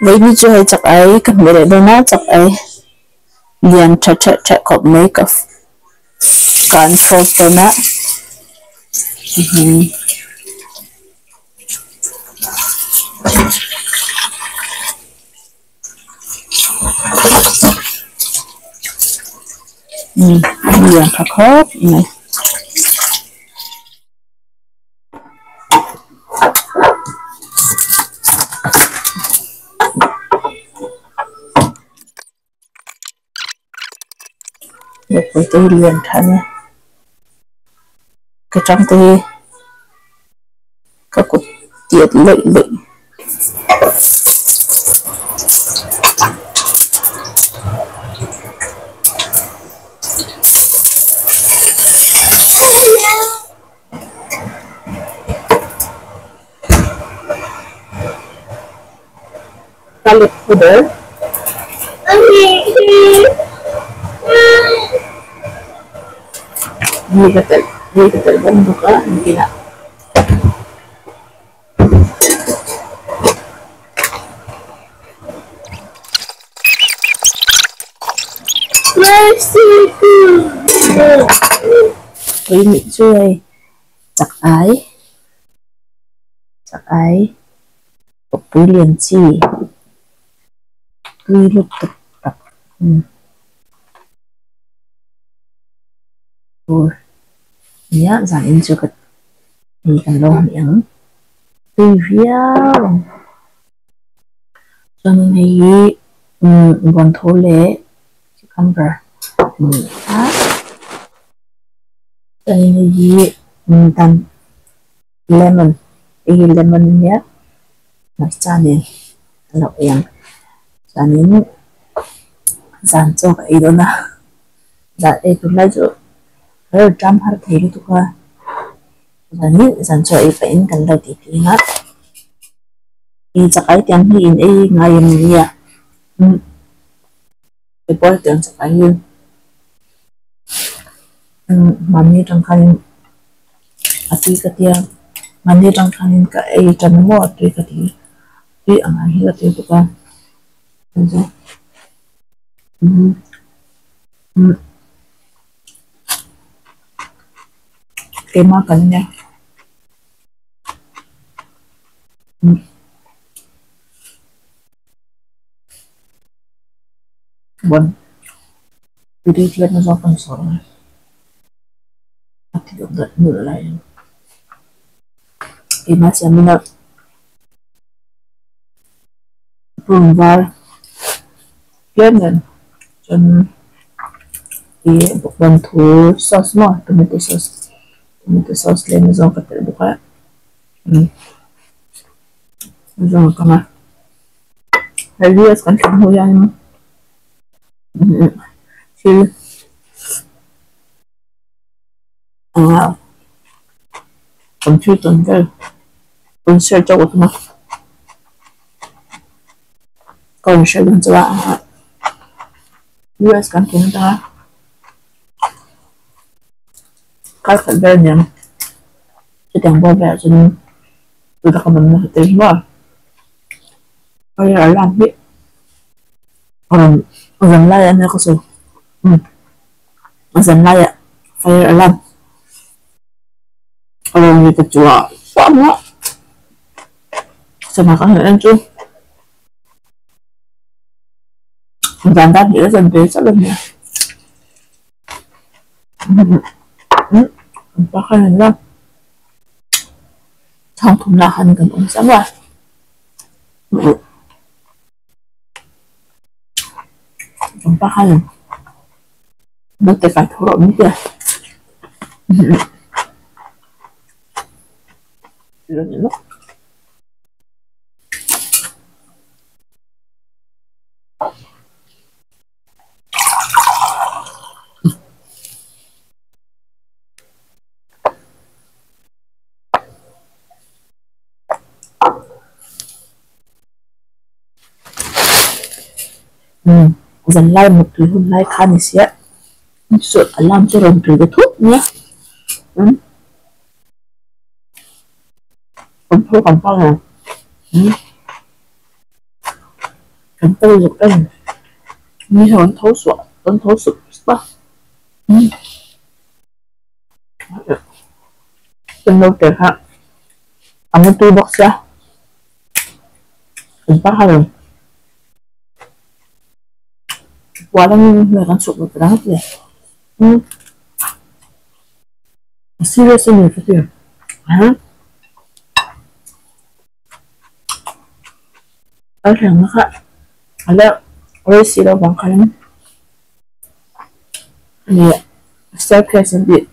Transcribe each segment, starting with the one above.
Vawiin chu hei chak ai ka hmu leh dawn a chak ai lian tha tha tha khawp mai ka kan fawp dawn a lian tha khawp mai. Mipui te hi lian tha ania ka chang te hi ka kut tiat lawih lawih. Garlic powder mi ka telh mi ka telh bawk bawk a engtin ah. Tui nih chu hei chak ai chak ai pawpui lian chi tui lutuk tak tur nia zan in chu ka hei kan lo hmu ang tui viau ang chuanin hei hi vawntho leh cucumber a ni a chuanin hei hi dan lemon hei hi lemon a nia hmarcha nen a lo ei ang chuanin zan chaw ka ei dawn a zan ei tur lai chu rel ṭam har thei lutuk a. Chuanin zan chaw ei pahin kan lo tih tih ang a, ih chakai tiang hi in ei ngai em nia umm keipawh hetiang chakai hi umm mahni atang khanin a tui ka tia mahni atang khanin ka ei tan maw a tui ka ti tui ang ang hi ka tui bawk a umm umm. Keimah kan nia bon tui tlet na zawk kan sawi ang a ti deuh deuh nulh lai a keimah siam ila purun var tlem nen chuan ih bawngthu sauce maw tomato sauce tomato sauce tlem zawng ka telh bawk a umm zawng a kang a hei us kan thlen hnu hian thil aa computer vel rawn share teuh a tum a. Ka rawn hre dawn chu a US kan tum ta a kal khat ber aniang chutiang bawr velah chuan tuna ka mamna hotel hi maw fire alarm hi a rawn zan laiah ania ka sawi umm a zan laiah fire alarm a rawn ri ta chuah chuah mai a. Sana ka han en chu dan dan hnih a zan ve chauh a nia an pa khan an la chhang thum lah khan kan awm chiam a an pa khan naute kai tho rawh min ti a. Zan lai mutui hun lai kha ni sia alarm chu rawn tui ta thut mai a. Kan phur kan phar lo. Kan kal zuk em? Mi ho an tho suah an tho sup sup a. Kan naute kha a mu tui bawk sia kan pa kha rawn puan angin hmel kan chhuk ve ta dang che. A serious a ni ka ti. A thleng na kha a la rei si lo vang khan ih staircase an tih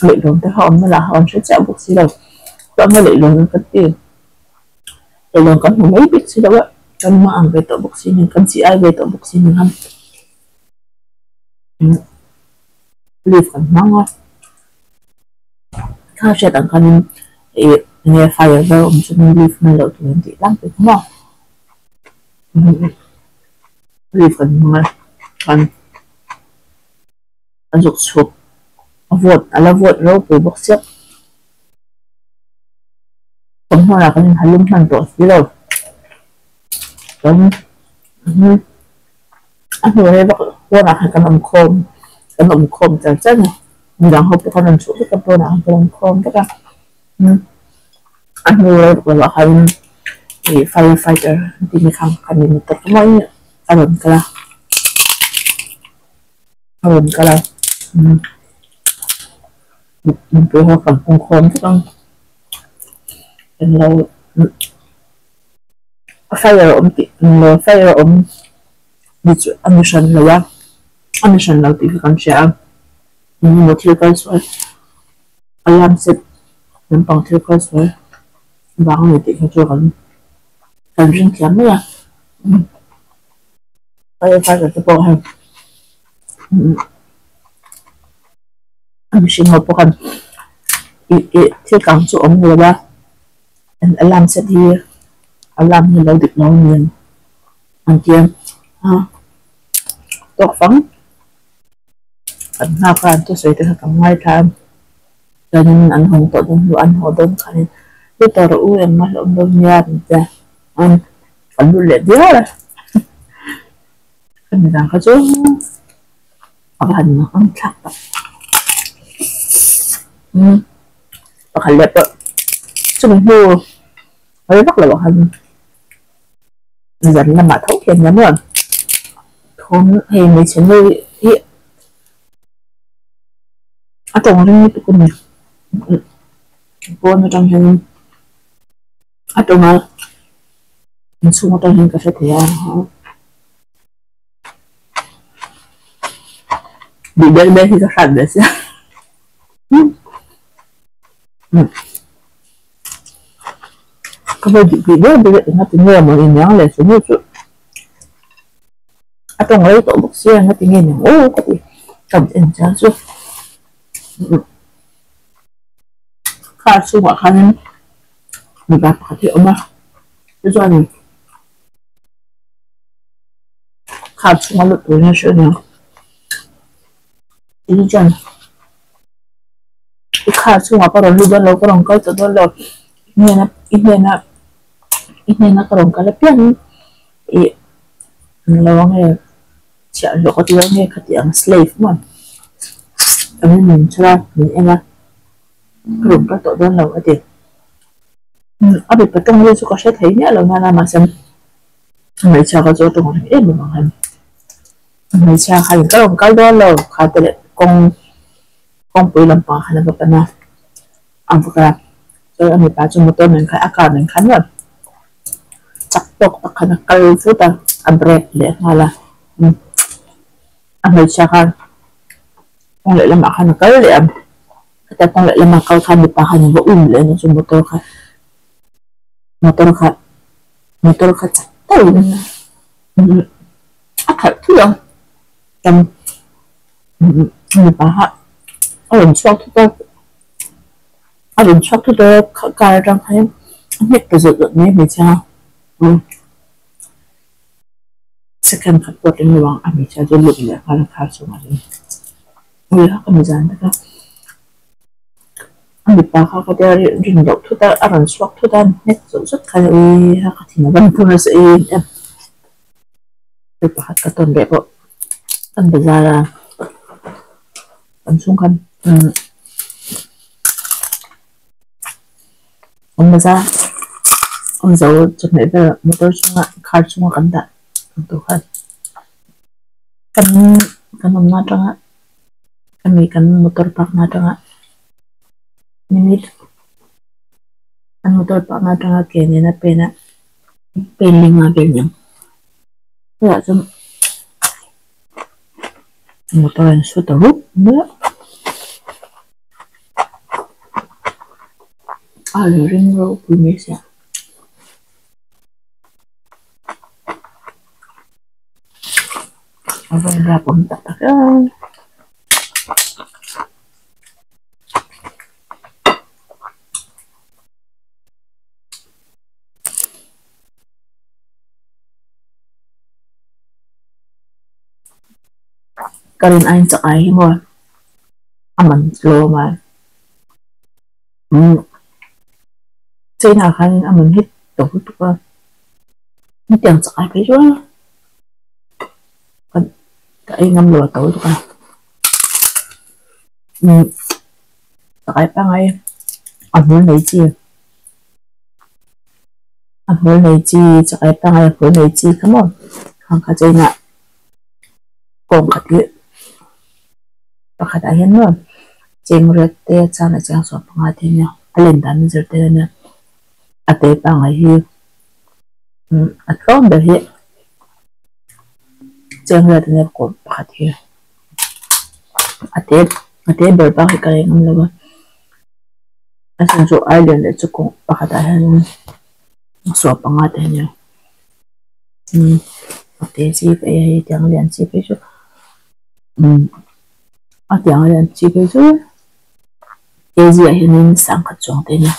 leihlawn te kha a awm na lah kha an hre chiah bawk si lo chuan a leihlawn an kan ti leihlawn kan hmu mai bik si lo a kan hma ang ve tawh bawk si nen kan chi ai ve tawh bawk si nen khan lift kan hmang a. Kha hriat ang khanin ih enge fire vel awm chuan lift hman loh tur an tih tlangpui kha maw lift kan hmang a chuan a zuk chhuk a vawt a la vawt ropui bawk chiah thawmhnaw lah kan inhalum hman tawh si lo chuan a hnu rei vak pawnah khan kan awm khawm kan awm khawm char char a midang ho pawh khan rawn chhuah vek a pawnah khan kan awm khawm vek a a hnu rei vak lovah khan ih fire fighter an tih mi khan khan in motor kha mawi a rawn kal a a rawn kal a mipui ho kan pung khawm vek ang englo. Fire a awm tih englo fire a awm ni chu a ni hran lo a a ni hran lo tih hi kan hria a eng emaw thil kal sual alarm set lampang thil kal sual vang a ni tih kha chu kan kan ring thiam mai a fire fighter te pawh hei a mihring ho pawh khan ih ih thil kang chu a awm lo a. An alarm set hi alarm hi lo dik lo a ni ang an ti a tawk fang kan nghak a an thusawi te kha kan ngaithla a chuanin an hawn tawh dawn hnu an haw dawn khanin lut tawh rawh u engmah hlauh awm dawn nia an ti a kan lut leh diar a ka midang kha chu a va han ang thlak tak umm. Pakhat leh pawh chumi hnu rei vak loh ah khan zan lamah tho hian nia maw thawm hei hmeichhe nu hi a tawng ring lutuk a ni pawn atang hian a tawng a inchhung atang hian ka hre thei a. Bih bel bel hi ka hrat ve sia ka va bih bih bel bel eng a ti nge maw iniang leh chu nu chu a tawng rei tawh bawk sia eng a ti nge niang aw ka ti ka en chiang chu car chhungah khanin mipa pakhat hi a awm a tichuanin. Car chhunga lut turin a hrilh aniang tin chuan i car chhungah ka rawn lut dawn lo ka rawn kal tawh dawn lo i hnena i hnena i hnena ka rawn kal apiangin ih englo ange chhiahhlawh ka ti dawn nge khati ang slave maw angin min chhar a min en a ka rawn kal tawh dawn lo a ti a mipa tawng vel chu ka hre thei miah lo nana mahse. Hmeichhia kha chu a tawng reng em em ang em. Hmeichhia kha in ka rawn kal dawn lo kha te leh kawng kawngpui lampang khan a va pan a a va kal a chuan a mipa chu motor nen khan a car nen khan maw chak tawk tak khan a kal vut a a brake leh nghal a a hmeichhia khan kawng lehlamah khan a kal leh a heta kawng lehlama kal khan mipa khan a va um leh a ni chu motor kha motor kha. Motor kha chak deuhin a khalh thut a chuan mipa kha a rawn chhuak thut a a rawn chhuak thut a car atang khan a hnek ta zawt zawt mai hmeichhia second khat pawh tling lo ang a hmeichhia chu a lut leh nghal a car chhungah chuan ui hak a ni zan vek a. A mipa kha ka tia rin loh thut a a rawn chhuak thut a hnek zawt zawt khan ui a ka thin a van phur nasa em em. Thil pakhat ka tawn leh pawh kan bazar a kan chhung khan umm kan bazar awm zo chawhmeh vel motor chhunga car chhunga kan dah ang tur khan kan kan awmna atanga ami kan motor park na atanga minute an motor park na atanga ke nena pen a pen linga vel ni ang chutah chuan motor an su ta rup mai a a ring ropui mai sia. A va inrap awm tak tak em. Ka rin aiin chak ai hi maw a man tlawm a umm China ah khanin a man hit tawh lutuk a hetiang chak ai phei chu ka ei ngam lo a to lutuk a umm chak ai pangngai a hmul nei chi. A hmul nei chi chakai pangai a hmul nei chi kha maw khang kha cheinah kawng khat hi pakhatah hian maw cheng riat te a chang leh cheng sawm panga te ania a len dan a zir tel ania a te pangai hi umm a tlawm ber hi cheng riat ania kawng pakhat hi a te a te ber bak hi ka reng awm lo a. A chhan chu island leh chu kawng pakhatah hianin sawm panga te ania umm a te chi phei a hei tiang lian chi phei chu umm a tiang lian chi phei chu kg ah hianin sangkhat chuang te ania.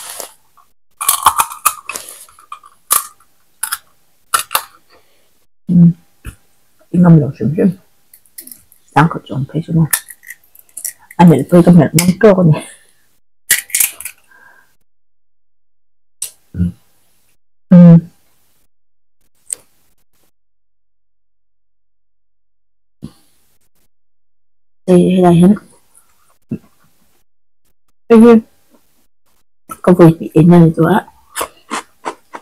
Umm i ngam lo hrim hrim sangkhat chuang phei chu maw a melh pawh hi ka melh ngam tawk a ni. Hei helai hian hei hi ka vawi hnih en a ni tawh a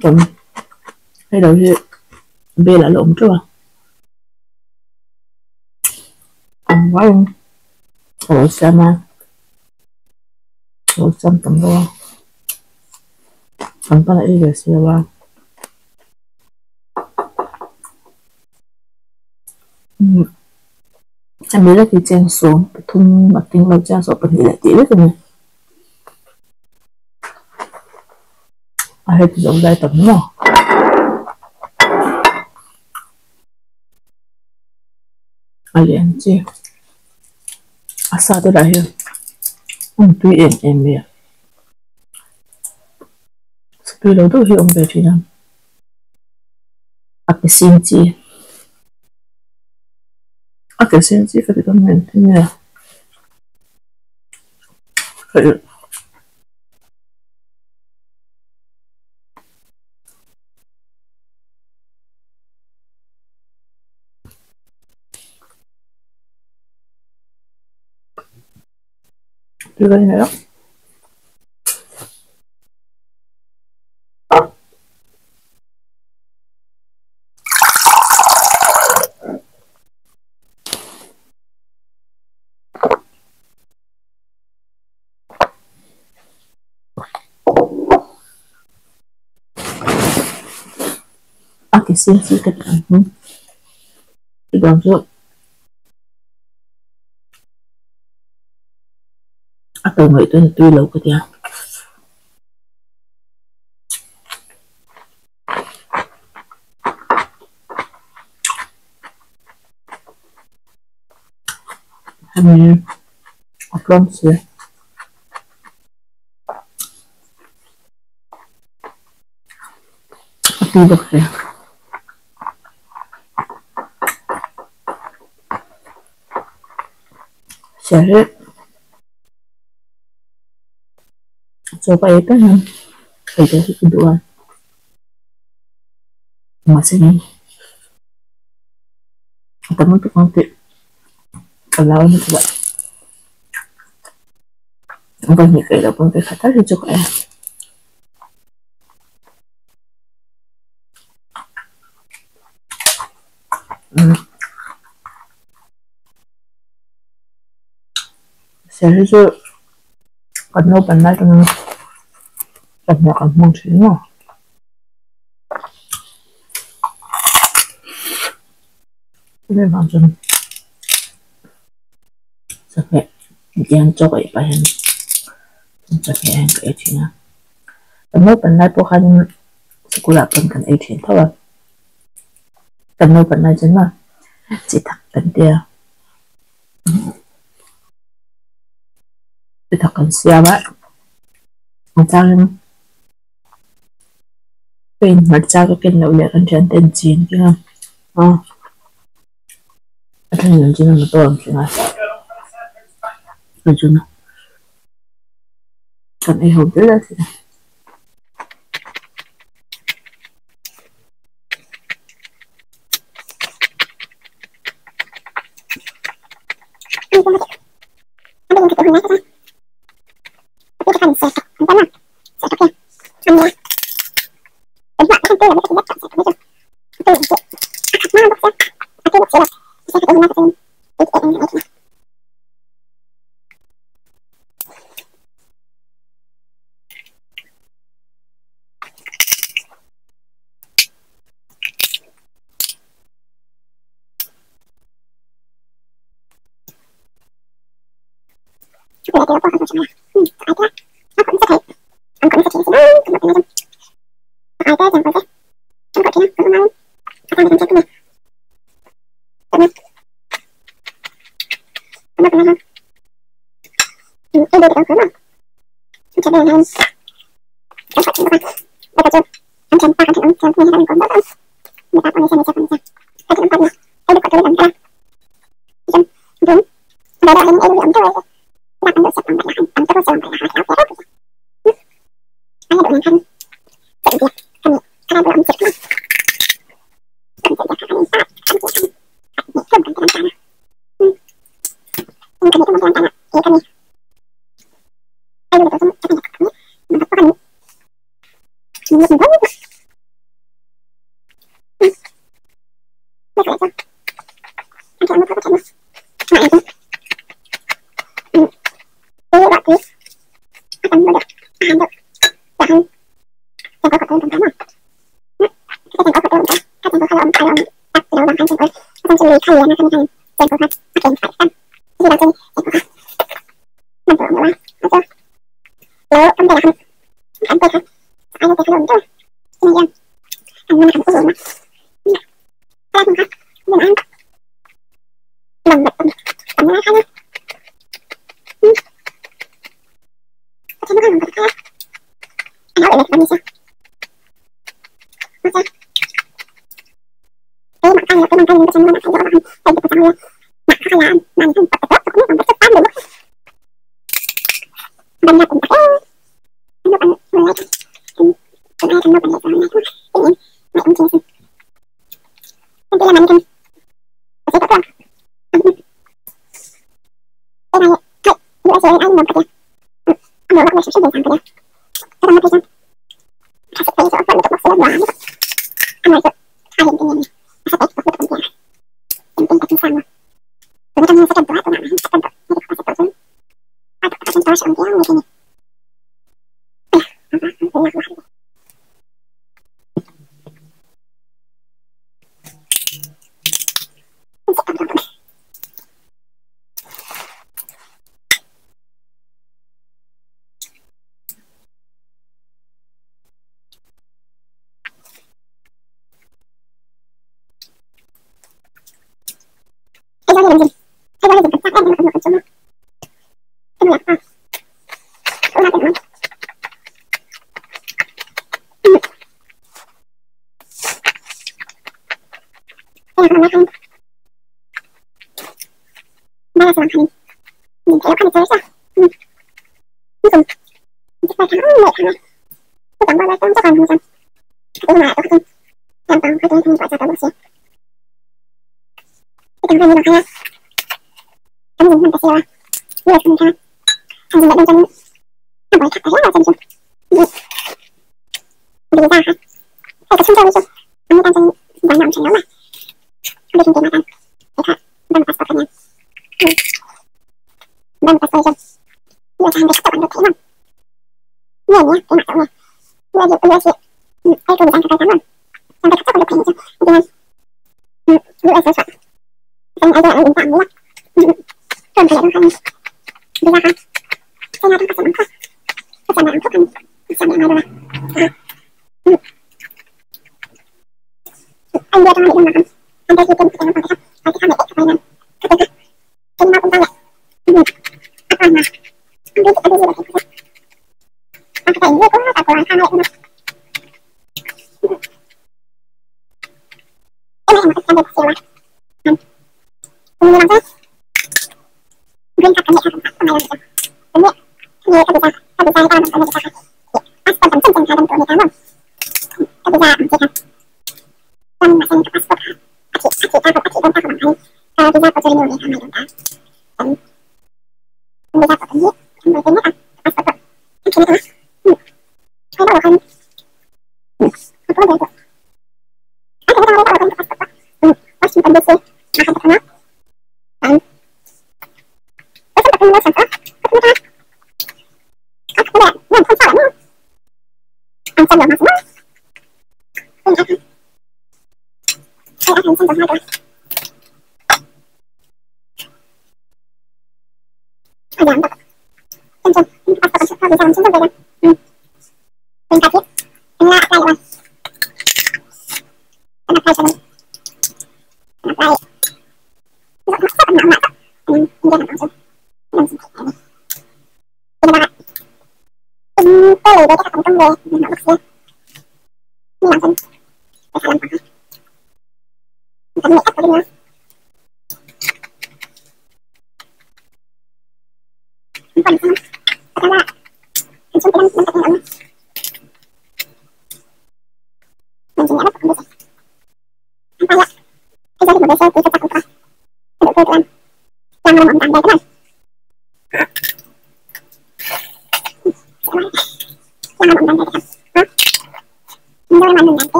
chuan hei lo hi bel a la awm teuh a ang vaiin a lo siam a. Lo cham tam deuh a kan pan a ei ve si lo a umm hemi lek hi cheng sawm pathum a tling lo chiang sawm pahnih leh tih vek a ni a heti zawk zai tam maw. A lian chi. A sa te lah hi awm tui em em mai a sa tui lo deuh hi a awm ve thin a a ke sin chi a ke sin chi ka ti dawn mai engtin nge A ke sin chi ka ti ang hi chutiang chu a to ngaih chuan a tui lo ka tia. Hemi a tlawm si. A tui bawk si. Serh chaw ka ei piang hian ei te hi ka duh a mahse tam lutuk ang tih ka hlau a ni chutah vawihnih ka ei loh pawn vawikhat tal hi chu ka ei a. Ser hi chu kan naupan lai atangin chawhmeh kan hmang thin maw. Chumi vang chuan chawhmeh hian chaw ka ei pah hian chawhmeh hian ka ei thin a. Kan naupan lai pawh khanin sikul ah pawn kan ei thin tho a. Kan naupan lai chuan maw chi thak kan tia chi thak kan siam a a changin ka in hmarcha ka ken loh leh kan thian ten chi an keng a a then an chin a motor an keng a chuan kan ei ho ber a.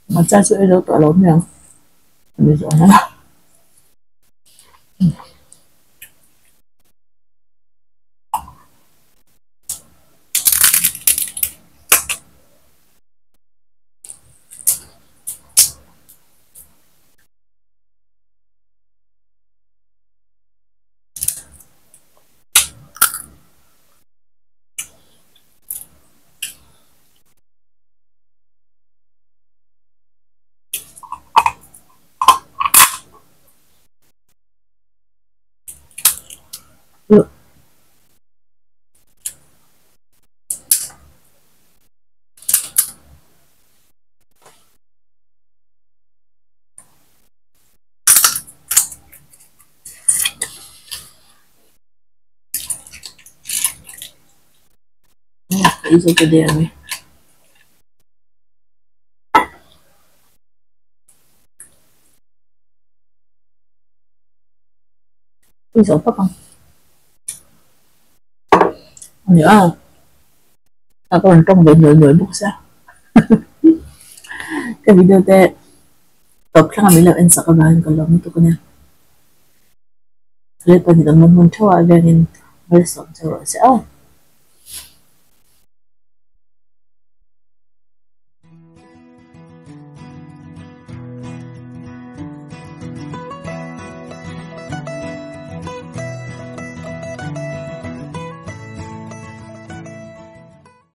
Hmarcha chu ei lo tawh lo mai ang a ni zawh na. Ei zo ta der mai. Tui zawh vak ang. Ani a, a ka rawn tawng ve nual nual bawk sia. Ka video te tawp thleng a min lo en sak avangin ka lawm lutuk a nia. Lei pahnih kan hmun theuh ah hianin malsawm che rawh se aw.